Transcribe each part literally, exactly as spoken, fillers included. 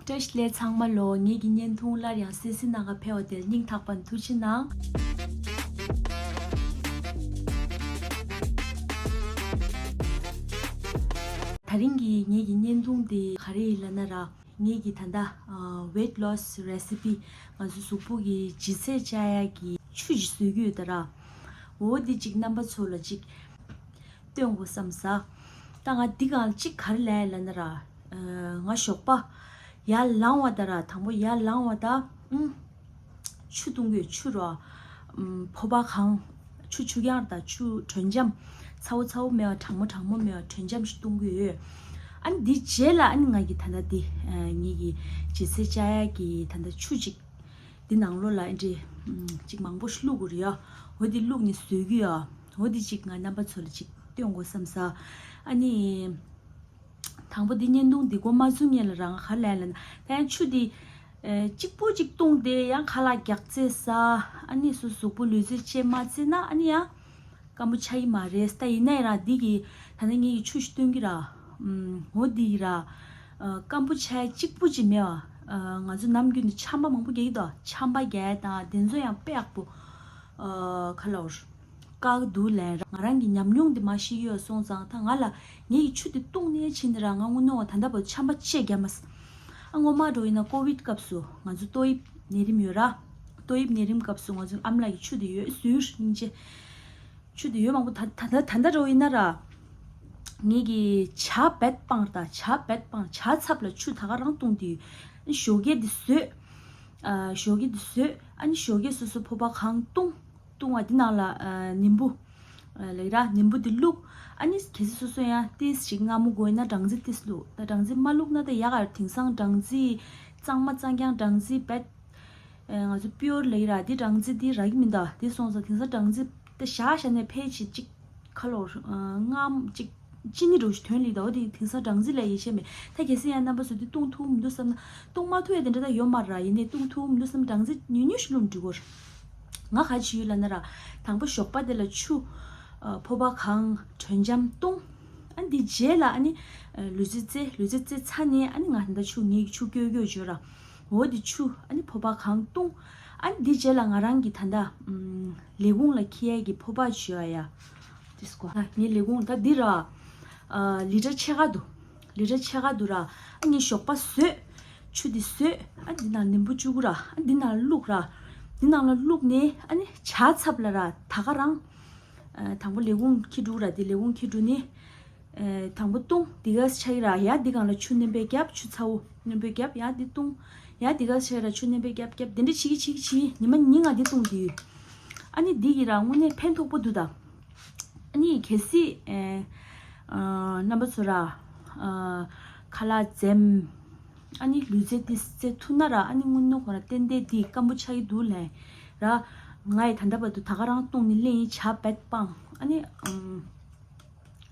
བཀྲ་ཤིས་བདེ་ལེགས་ཚང་མ་ལོ། ངེད་ཀྱི་བརྙན་ཐུང་སླར་ཡང་གསན་གཟིགས་གནང་ག་ཕེབས་པ་དེར་སྙིང་ཐག་པ་ནས་ཐུགས་རྗེ་གནང་། དེ་རིང་གི་ངེད་ཀྱི་བརྙན་ཐུང་དེ་ག་རེ་ཡིན་ལབ་ན་ར། ངེད་ཀྱི་ད་ལྟ་weight loss recipe། ང་ཚོ་གཟུགས་པོ་གི་ལྗིད་ཚད་བཅག་ཡ་གི་ཆུ་ཞིག་བཟོ་གི་ཡོད་ད་ར། འོ་འདི་གཅིག་རྣམ་པ་ཚོ་ལ་གཅིག་སྟོན་དགོས་བསམ་ས། ད་ང་འདི་གང་གཅིག་ག་རེ་ལབ་ཡ་ལབ་ན་ར། ཨ། ང་ཞོགས་པ་ཡར་ལངས་པ་ད་ར། དང་པོ་ཡར་ལངས་པ་ད། ཨུམ། ཆུ་བཏུང་གི་ཡོད། ཆུ་ར། ཨུམ། ཕོར་པ་གང་། ཆུ་ཆུ་རྐྱང་དང་ཆུ་དྲོད་འཇམ། ཚ་བོ་ཚ་བོ་མེད་པ། གྲང་མོ་གྲང་མོ་མེད་པ། དྲོད་འཇམ་ཞིག་བཏུང་གི་ཡོད། ཨ་ནི་འདི་རྗེས་ལ་ཨ་ནི་ང་གི་ད་ལྟ་འདི། ཨ། ངེད་ཀྱི་ལྗིད་ཚད་བཅག་ཡ་གི་ད་ལྟ་ཆུ་གཅིག་འདི་ནང་ལོགས་ལ་ཨ་འདྲས། ཨུམ། གཅིག་མང་པོ་ཞིག་བླུགས་དགོས་རེད་ཡ། འོ་འདི་བླུགས་ནས་བཟོ་གི་ཡ། འོ་འདི་གཅིག་ང་རྣམ་པ་ཚོ་ལ་གཅིག་སྟོན་དགོས་བསམ་ས། ཨ་ནི། དང་པོ་འདི་བརྙན་ཐུང་འདི་འགོ་མ་ཚུགས་སྔོན་ལ་རང་ག་ལབ་ལབ་ན། ད་ཡང་ཆུ་འདི། ཨེ། གཅིག་པུ་གཅིག་བཏུང་སྟེ་ཡང་ཁ་ལག་རྒྱགས་ཚད་ཟ། ཨ་ནི་སོ་སོ་གཟུགས་པོ་ལུས་རྩལ་བྱེད་མ་རྩེས་ན་ཨ་ནི་ཡང་སྐམ་པོ་ཆགས་ཀྱི་མ་རེད། ད་ཡིན་ན་ཡང་རང་འདི་གི་ད་ནི་ངེད་ཀྱི་ཆུ་ཞིག་བཏུང་གི་ར། ཨུམ། འོ་འདི་གི་ར། ཨ། སྐམ་པོ་ཆགས་གཅིག་པུ་གཅིག་མེད་པ། ཨ། ང་ཚོ་ནམ་རྒྱུན་དུ་ཆམ་པ་མང་པོ་རྒྱག་གི་འདུག་ཆམ་པ་རྒྱག་དང་དེ་ཚོ་ཡང་དཔེ་ཡག་པོ། ཨ། ག་ལབ་དགོས་རེད། བཀག་འདུག་ལབ་ར། ང་རང་གི་ཉམས་མྱོང་དེ་མར་བཤད་ཀྱི་ཡོད་སོང་ཙང་། ད་ང་ལ་ངེད་ཀྱི་ཆུ་དེ་བཏུང་ནས་ཕྱིན་ནས་ར་ང་དངོས་གནས་ད་ལྟ་བར་ཆམ་པ་ཅི་ཡང་རྒྱག་མ་སོང་། ཨ། སྔོན་མ་འདྲ་བོ་ཡིན་ན་ཀོ་བིད་སྐབས་སུ་ང་ཚོ་ཏོག་དབྱིབས་ནད་རིམས་ཡོད་ར། ཏོག་དབྱིབས་ནད་རིམས་སྐབས་སུ་ང་ཚོ་ཨ་མ་ལགས་ཀྱིས་ཆུ་དེ་ཡོད་ཟེར་སྙིང་རྗེ། ཆུ་དེ་ཡོད་མང་པོ། ད་ད་ད་ད་ལྟ་འདྲ་བོ་ཡིན་ན་ར། ངེད་ཀྱིས་ཇ་བད་སྤངས་དང་། ཇ་བད་སྤངས། ཇ་ཚབ་ལ་ཆུ་ད་ག་རང་བཏུང་དུས། ཞོགས་ཀས་དེ་བཟོས། ཨ། ཞོགས་ཀས་དེ་བཟོས། ཨ་ནི་ཞོགས་ཀས་སོ་སོ་ཕོར་པ་གང་བཏུང་། བཏུང་བ་དེ་ནང་ལ། ཨ། ནིམ་བུ། ཨ། ལབ་ཀྱི་ར། ནིམ་བུ་དེ་བླུགས། ཨ་ནི་གལ་སྲིད་སོ་སོ་ཡང་ཏིས་ཞིག་མངར་མོ་དགོས་ན་སྦྲང་རྩི་ཏིས་བླུགས། ད་སྦྲང་རྩི་མ་བླུགས་ན་ད་ཡག་ག་རེད། དེང་སང་སྦྲང་རྩི་གཙང་མ་གཙང་རྐྱང་། སྦྲང་རྩི་བད། ཨ། ང་ཚོ་པིའུར་ལབ་ཀྱི་ར། དེ་སྦྲང་རྩི་དེ་རག་གི་མི་འདུག་དེ་སོང་ཙང་དེང་སང་སྦྲང་རྩི་ད་བཞག་བཞག་ནས་ཕལ་ཆེར་གཅིག་ག་ལབ་དགོས་རེད། ཨ། མངར་གཅིག་ཅི་ནི་འདྲ་བོ་ཞིག་ཐོན་ལེ་འདུག་འོ་དེ་དེང་སང་སྦྲང་རྩི་ལ་ཡིད་ཆེས་མེད། ད་གལ་སྲིད་ཡང་རྣམ་པ་ཚོ་དེ་བཏུང་ཐུབ་མི་འདུག་བསམ་ན། བཏུང་མ་ཐུབ་ཡ་དེ་འདྲ་ད་ཡོད་མ་རེད། ཡིན་ནའི་བཏུང་ཐུབ་མི་འདུག་བསམ་ན་སྦྲང་རྩི་ཉུང་ཉུང་ཞིག་བླུགས་ན་འགྲིག་གི་རེད། ང་ག་རེ་བྱེད་ཀྱི་ཡོད་ལབ་ན་ར། དང་པོ་ཞོགས་པ་དེ་ལ་ཆུ། ཨ། ཕོར་པ་གང་། དྲོད་འཇམ་བཏུང་། ཨ། འདི་རྗེས་ལ་ཨ་ནི། ཨ། ལུས་རྩལ་རྩེ། ལུས་རྩལ་རྩེ་ཚར་ནས་ཨ་ནི་ང་ད་ལྟ་ཆུ་ངེད་ཀྱིས་ཆུ་སྐྱོ་སྐྱོ་བྱོས་ར། འོ་དེ་ཆུ། ཨ་ནི་ཕོར་པ་གང་བཏུང་། ཨ་ནི་འདི་རྗེས་ལ་ང་རང་གི་ད་ལྟ། ཨུམ། ལས་ཁུངས་ལ་འཁྱེར་ཡས་ཀྱི་ཕོར་པ་བྱོས་ཡ། དེ་སྐོར་ད་ངའི་ལས་ཁུངས་ད་འདི་ར། ཨ། ལི་ཊར་ཕྱེད་ཀ་འདུག་ལི་ཊར་ཕྱེད་ཀ་འདུག་ར། ཨ་ནི་ཞོགས་པ་བཟོས། ཆུ་འདི་བཟོས། ཨ། འདི་ནང་ནིམ་བུ་བཅུག་གི་ར། ཨ། འདི་ནང་བླུགས་ར། འདི་ནང་ལ་བླུགས་ནས་ཨ་ནི་ཇ་ཚབ་ལ་ར་ད་ག་རང་། ཨ། དང་པོ་ལས་ཁུངས་འཁྱེར་འགྲོ་གི་ར། དེ་ལས་ཁུངས་འཁྱེར་འགྲོ་ནས། ཨ། དང་པོ་བཏུང་། དེ་ག་ཆགས་ཀྱི་ར། ཡ་འདི་སྒང་ལ་ཆུ་རྣོན་པོ་བརྒྱབ། ཆུ་ཚ་བོ་རྣོན་པོ་བརྒྱབ། ཡ་འདི་བཏུང་། ཡ་འདི་ག་ཆགས་ཀྱི་ར། ཆུ་རྣོན་པོ་བརྒྱབ་བརྒྱབ། དེ་འདྲ་བྱེད་ཀྱི་བྱེད་ཀྱི་བྱེད་ཀྱི་ཉི་མ་གཉིས་ལྔ་འདི་བཏུང་དུས། ཨ་ནི་འདི་གིས་ར་དངོས་གནས་ཕན་ཐོགས་པོ་འདུག་ད། ཨ་ནི་གལ་སྲིད། ཨེ། ཨ། རྣམ་པ་ཚོ་ར། ཨ། ཁ་ལག་འཛེམ། ཨ་ནི་ལུས་རྩལ་འདི་རྩེ་ཐུབ་ན་ར། ཨ་ནི་དངོས་གནས་ཁོ་ར་ཏན་ཏན་འདི་སྐམ་པོ་ཆགས་ཀྱི་འདུག་ལབ་ར། ང་ཡི་ད་ལྟ་བར་དུ་ད་ག་རང་བཏུང་ནས་ལེན་ཡིན། ཇ་བད་སྤངས། ཨ་ནི། ཨམ།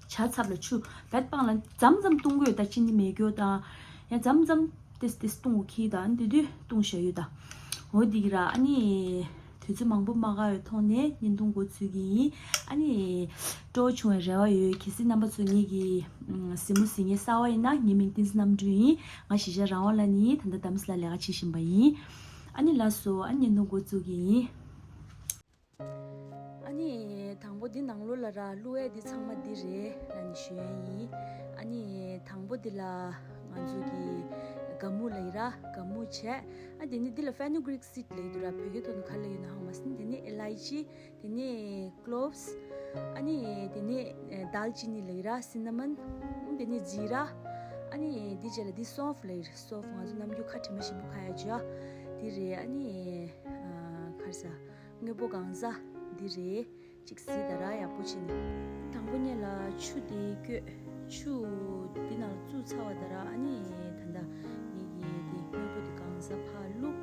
ཇ་ཚབ་ལ་ཆུ། བད་སྤངས་ལ་མཚམས་མཚམས་བཏུང་གི་ཡོད། ད་ཅི་ནི་མེད་རྒྱུ་དང་། ཡང་མཚམས་མཚམས་ཏེས་ཏེས་བཏུང་གི་ད། ཨ་ནི་དེ་དུས་བཏུང་བཞག་ཡོད་ད། འོ་འདི་གི་ར། ཨ་ནི། དུས་ཚོད་མང་པོ་མ་བཀག་པའི་ཐོག་ནས་བརྙན་ཐུང་འགོ་འཛུགས་ཀྱི་ཡིན། ཨ་ནི། སྤྲོ་བོ་བྱུང་བའི་རེ་བ་ཡོད། གལ་སྲིད་རྣམ་པ་ཚོ་ངེད་ཀྱི། ཨམ། གཟིགས་མོ་གཟིགས་མཁན་གསར་པ་ཡིན་ན། ངའི་མིང་བསྟན་འཛིན་རྣམ་གྲོལ་ཡིན། ང་གཞིས་ཆགས་རང་དབང་ལ་ནི་ད་ལྟ་རྡ་རམ་ས་ལར་ལས་ཀ་བྱེད་བཞིན་པ་ཡིན། ཨ་ནི་ལགས་སོ། ཨ་ནི་བརྙན་ཐུང་འགོ་འཛུགས་ཀྱི་ཡིན། ཨ་ནི་དང་པོ་འདི་ནང་ལོགས་ལ་ར་བླུག་ཡས་འདི་ཚང་མ་འདི་རེད་ལབ་ནས་ཞུ་ཡས་ཡིན། ཨ་ནི་དང་པོ་འདི་ལ་ང་ཚོ་གི་ག་མུ་ལབ་ཡིན་ར། ག་མུ་བྱས། ཨ། དེ་ནས་འདི་ལ་ཕེ་ནུ་གི་རིག་སིཌ་ལབ་ཡོད་ར། བོད་སྐད་ཐོག་ནས་ག་རེ་ལབ་ཡོད་ན་ཧ་གོ་མ་སོང་། དེ་ནས་ཨེ་ལའི་ཅི། དེ་ནས་ཀློབས། ཨ་ནི་དེ་ནས་ཨེ་དཱལ་ཅི་ནི་ལབ་ཡིན་ར། སི་ན་མོན། དེ་ནས་ཛི་ར། ཨ་ནི་འདི་རྗེས་ལ་འདི་སོབ་ལབ་ཡིན། སོབ་ང་ཚོ་ནམ་རྒྱུན་ཁ་དྲི་མ་ཞིམ་པོ་ཁ་ཡ་བྱོས་འདི་རེད། ཨ་ནི་ཨ་ག་རེ་ཟ། དངོས་པོ་གང་ཟ་འདི་རེད། ཅིག་གཟིགས་དང་ར། ཡག་པོ་བྱས་ནས། དང་པོ་ཉིད་ལ་ཆུ་དེ་བསྐོལ། ཆུ་འདི་ནང་བཙུགས་ཚར་བ་དང་ར། ཨ་ནི་ད་ལྟ་ངེད་ཀྱིས་དེ་དངོས་པོ་དེ་གང་ཟ་ཕར་བླུགས།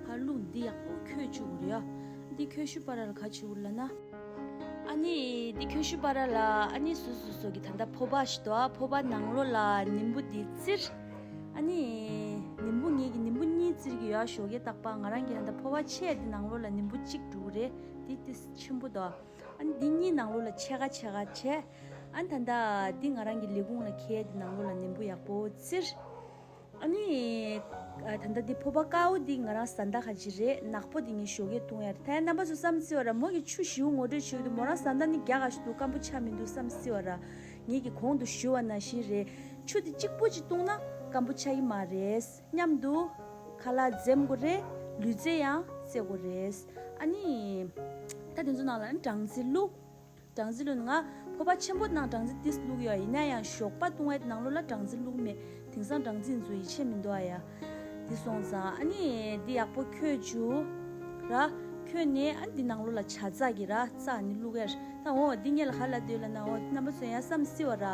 ཕར་བླུགས། འདི་ཡག་པོ་འཁྱོལ་བཅུག་དགོས་རེད་ཡ། འདི་འཁྱོལ་ཤུལ་བར་ལ་ག་བྱེད་དགོས་ལབ་ན། ཨ་ནི་འདི་འཁྱོལ་ཤུལ་བར་ལ་ཨ་ནི་སོ་སོ་སོ་གི་ད་ལྟ་ཕོར་པ་ཞིག་འདུག་ཨ། ཕོར་པ་ནང་ལོགས་ལ་ནིམ་བུ་འདི་བཙིར། ཨ་ནི་ནིམ་བུ་ངེད་ཀྱིས་ནིམ་བུ་གཉིས་བཙིར་གྱི་ཡོད། ཞོགས་ཀས་རྟག་པར་ང་རང་གི་ད་ལྟ་ཕོར་པ་ཆེ་འདི་ནང་ལོགས་ལ་ནིམ་བུ་གཅིག་འགྲོ་གི་རེད། འདི་ཏིས་ཆེན་པོ་འདུག་ཨ་ནི་འདི་གཉིས་ནང་ལོགས་ལ་ཕྱེད་ཀ་ཕྱེད་ཀ་བྱས། ཨ་ནི་ད་ལྟ་འདི་ང་རང་གི་ལས་ཁུངས་ལ་འཁྱེར་འདི་ནང་ལོགས་ལ་ནིམ་བུ་ཡག་པོ་བཙིར། ཨ་ནི་ ད་ལྟ་འདི་ཕོར་པ་དཀར་པོ་འདི་ང་རང་བཟའ་ཟླ་ག་ཅིག་རེད། ནག་པོ་འདི་ངས་ཞོགས་ཀས་བཏུང་ཡ་རེད། ད་ཡང་རྣམ་པ་ཚོ་བསམ་སྲིད་པ་ར། མོ་གིས་ཆུ་ཞེ་པོ་ངོ་སྤྲོད་བྱེད་ཀྱི་འདུག་མོ་རང་བཟའ་ཟླ་ནི་རྒྱགས་ག་ཞིག་འདུག་སྐམ་པོ་ཆགས་མི་འདུག་བསམ་སྲིད་པ་ར། ངས་ཀྱིས་གོང་དུ་ཞུས་པ་ནང་བཞིན་རེད། ཆུ་འདི་གཅིག་པོ་ཅིག་བཏུང་ན་སྐམ་པོ་ཆགས་ཀྱི་མ་རེད། མཉམ་དུ་ཁ་ལག་འཛེམ་དགོས་རེད། ལུས་རྩལ་ཡང་རྩེ་དགོས་རེད། ཨ་ནི། ད་དེ་ཚོ་ནང་ལ་སྦྲང་རྩི་བླུགས། སྦྲང་རྩི་བླུགས་ནས་ང་ཕོར་པ་ཆེན་པོ་ནང་སྦྲང་རྩི་ཏིས་བླུགས་ཡོད། ཡིན་ན་ཡང་ཞོགས་པ་བཏུང་བའི་ནང་ལོགས་ལ་སྦྲང་རྩི་བླུགས་མེད། དེང་སང་སྦྲང་རྩི་འཛུལ་ཡིད་ཆེས་མི་འདུག་ཨ་ཡ། འདི་སོང་ཙང་ཨ་ནི་འདི་ཡག་པོ་ཁོལ་བཅུག་ར། ཁོལ་ནས་ཨ་འདི་ནང་ལོགས་ལ་བྱ་ཙག་གི་ར་རྩ་ནི་བླུགས་ཡ། ད་འོ་འདི་ངས་ལ་ག་ལབ་འདོད་ལབ་ན། འོ་རྣམ་པ་ཚོ་ཡང་བསམ་སྲིད་པ་ར།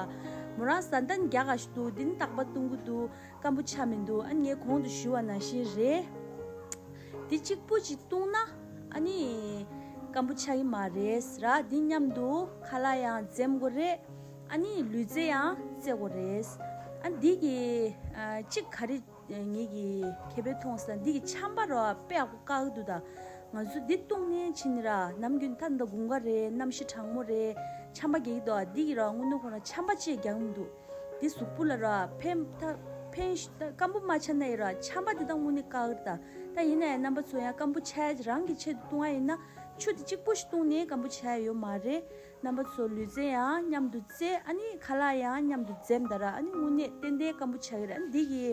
མོ་རང་བཟའ་ཟླ་ནི་རྒྱགས་ག་ཞིག་འདུག་འདི་ནི་རྟག་པར་བཏུང་གི་འདུག་སྐམ་པོ་ཆགས་མི་འདུག་ཨ་ནི་ངས་གོང་དུ་ཞུས་པ་ནང་བཞིན་རེད། འདི་གཅིག་པུ་ཅིག་བཏུང་ན་ཨ་ནི་སྐམ་པོ་ཆགས་ཀྱི་མ་རེད་ར། འདི་མཉམ་དུ་ཁ་ལག་ཡང་འཛེམ་དགོས་རེད། ཨ་ནི་ལུས་རྩལ་ཡང་རྩེ་དགོས་རེད། ཨ་འདི་གི་ཨ་གཅིག་ག་རེ་ངེད་ཀྱི་ཁེ་ཕན་མཐོང་ས། འདི་གི་ཆམ་པ་ར་དཔེ་ཡག་པོ་བཀག་གི་འདུག་ད་ང་ཚོ་འདི་བཏུང་ནས་ཕྱིན་ནི་ར། ནམ་རྒྱུན་ད་འདི་དགུན་ཁ་རེད། གནམ་གཤིས་གྲང་མོ་རེད། ཆམ་པ་རྒྱག་གི་འདུག་ཨ་འདི་གི་ར་དངོས་གནས་ཁོ་རང་ཆམ་པ་ཅིག་རྒྱག་མི་འདུག་འདི་གཟུགས་པོ་ལ་ར་ཕན་ད་ཕན་ཞིག་ད་སྐམ་པོ་མ་ཆགས་ན་ཡི་ར་ཆམ་པ་འདི་དང་དངོས་གནས་བཀག་གི་རེད་ད། ད་ཡིན་ན་ཡང་རྣམ་པ་ཚོ་ཡང་སྐམ་པོ་ཆགས་ཡ་རང་གི་ཆེད་དུ་བཏུང་བ་ཡིན་ན་ཆུ་འདི་གཅིག་པོ་ཞིག་བཏུང་ནས་སྐམ་པོ་ཆགས་ཡ་ཡོད་མ་རེད། རྣམ་པ་ཚོ་ལུས་རྩལ་ཡང་མཉམ་དུ་རྩེ། ཨ་ནི་ཁ་ལག་ཡང་མཉམ་དུ་འཛེམ་ད་ར། ཨ་ནི་དངོས་གནས་ཏན་ཏན་སྐམ་པོ་ཆགས་ཀྱི་རེད། ཨ་ནི་འདི་གི་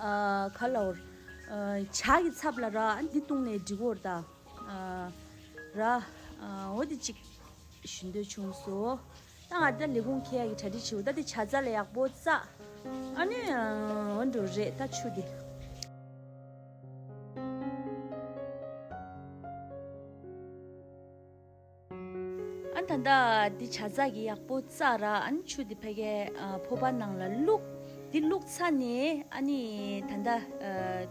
ཨ་ག་ལབ་དགོས་རེད། ཨ་ཇ་གི་ཚབ་ལ་ར་ཨ་ནི་འདི་བཏུང་ནས་འགྲིག་གི་རེད་ད། ཨ་ར། ཨ་འོ་དེ་གཅིག་ཞུ་འདོད་བྱུང་སོང་། ད་ང་ད་ལས་ཁུངས་འཁྱེར་ཡ་གི་གྲ་སྒྲིག་བྱེད་དགོས། ད་དེ་ཇ་རྩ་ལ་ཡག་པོ་བཙགས། ཨ་ནི་འོ་འགྲོ་རེད་ད་ཆུ་དེ། ཨ་ད་ལྟ་འདི་ཇ་རྩ་གི་ཡག་པོ་བཙགས་ར། ཨ་ནི་ཆུ་འདི་ཕ་གའི་ཨ་ཕོར་པ་ནང་ལ་བླུགས། འདི་བླུགས་ཚར་ནས་ཨ་ནི་ད་ལྟ་ཨ་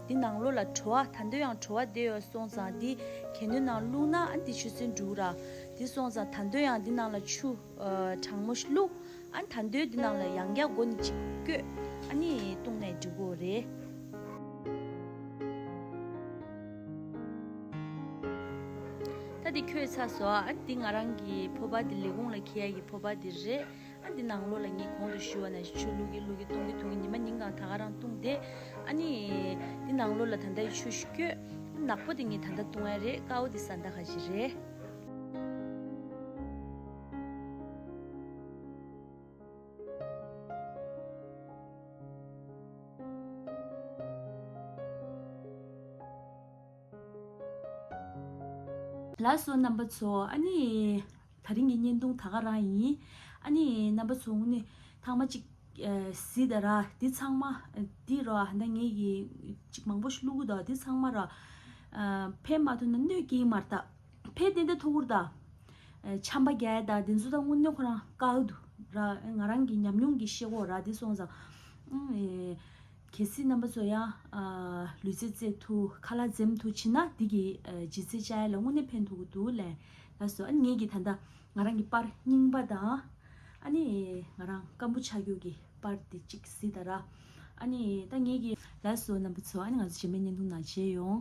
འདི་ནང་ལོགས་ལ་བྲོ་བ། ད་དུང་ཡང་བྲོ་བ་བསྡད་ཡོད་སོང་ཙང་འདི་གད་སྣོད་ནང་བླུགས་ན་ཨ་ནི་འདི་ཆུ་སྲིན་འགྲོ་གི་ར། འདི་སོང་ཙང་ད་དུང་ཡང་འདི་ནང་ལ་ཆུ་ཨ་གྲང་མོ་ཞིག་བླུགས། ཨ་ནི་ད་དུང་འདི་ནང་ལ་ཡང་བསྐྱར་སྒོ་ནས་གཅིག་བསྐོལ། ཨ་ནི་བཏུང་ནས་འགྲིག་གི་རེད། ད་འདི་ཁོལ་ཚར་སོང་། ཨ་འདི་ང་རང་གི་ཕོར་པ་འདི་ལས་ཁུངས་ལ་འཁྱེར་ཡ་གི་ཕོར་པ་འདི་རེད། ཨ་འདི་ནང་ལོགས་ལ་ངས་གོང་དུ་ཞུས་པ་ནང་བཞིན་ཆུ་བླུགས་ཀྱི་བླུགས་ཀྱི་བཏུང་གི་བཏུང་གི་ཉི་མ་ཉིན་གང་ད་ག་རང་བཏུང་སྟེ། ཨ་ནི་འདི་ནང་ལོགས་ལ་ད་ལྟ་ཡི་ཆུ་ཞིག་བསྐོལ། ནག་པོ་འདི་ངས་ད་ལྟ་བཏུང་ཡ་རེད། དཀར་པོ་འདི་བཟའ་ཟླ་ག་ཅིག་རེད། ལགས་སོ་རྣམ་པ་ཚོ། ཨ་ནི་ད་རིང་གི་བརྙན་ཐུང་ད་ག་རང་ཡིན། ཨ་ནི་རྣམ་པ་ཚོ་དངོས་གནས་ཐེངས་མ་གཅིག་ཨ་གཟིགས་དང་ར། འདི་ཚང་མ་འདི་ར་ཧ་ད་ངས་ཀྱིས་གཅིག་མང་པོ་ཞིག་བླུགས་གི་འདུག་འདི་ཚང་མ་ར་ཨ་ཕན་མ་ཐོགས་ན་གནོད་སྐྱེལ་མ་རེད་ད། ཕན་ཏན་ཏན་ཐོགས་ཀྱི་རེད་ད། ཨ་ཆམ་པ་རྒྱག་ཡ་ད་འདི་ཚོ་ད་དངོས་གནས་ཁོ་རང་བཀག་གི་འདུག་ར། ང་རང་གི་ཉམས་མྱོང་གིས་བཤད་གོ་ར། འདི་སོང་ཙང་ཨ་གལ་སྲིད་རྣམ་པ་ཚོ་ཡང་ཨ་ལུས་རྩལ་རྩེད་ཐུབ། ཁ་ལག་འཛེམ་ཐུབ་བྱེད་ན་འདི་གི་ཨ་ལྗིད་ཚད་བཅག་ཡ་ལ་དངོས་གནས་ཕན་ཐོགས་ཀྱི་འདུག་ལགས། ལགས་སོ། ཨ་ནི་ངས་ཀྱིས་ད་ལྟ་ང་རང་གི་པར་རྙིང་པ་དང་ཨ་ནི་ང་རང་སྐམ་པོ་ཆགས་རྒྱུ་གི་པར་དེ་གཅིག་གཟིགས་དང་ར། ཨ་ནི་ད་ངས་ཀྱིས་ལགས་སོ་རྣམ་པ་ཚོ། ཨ་ནི་ང་ཚོ་རྗེས་མའི་བརྙན་ཐུང་ནང་མཇལ་ཡོང་།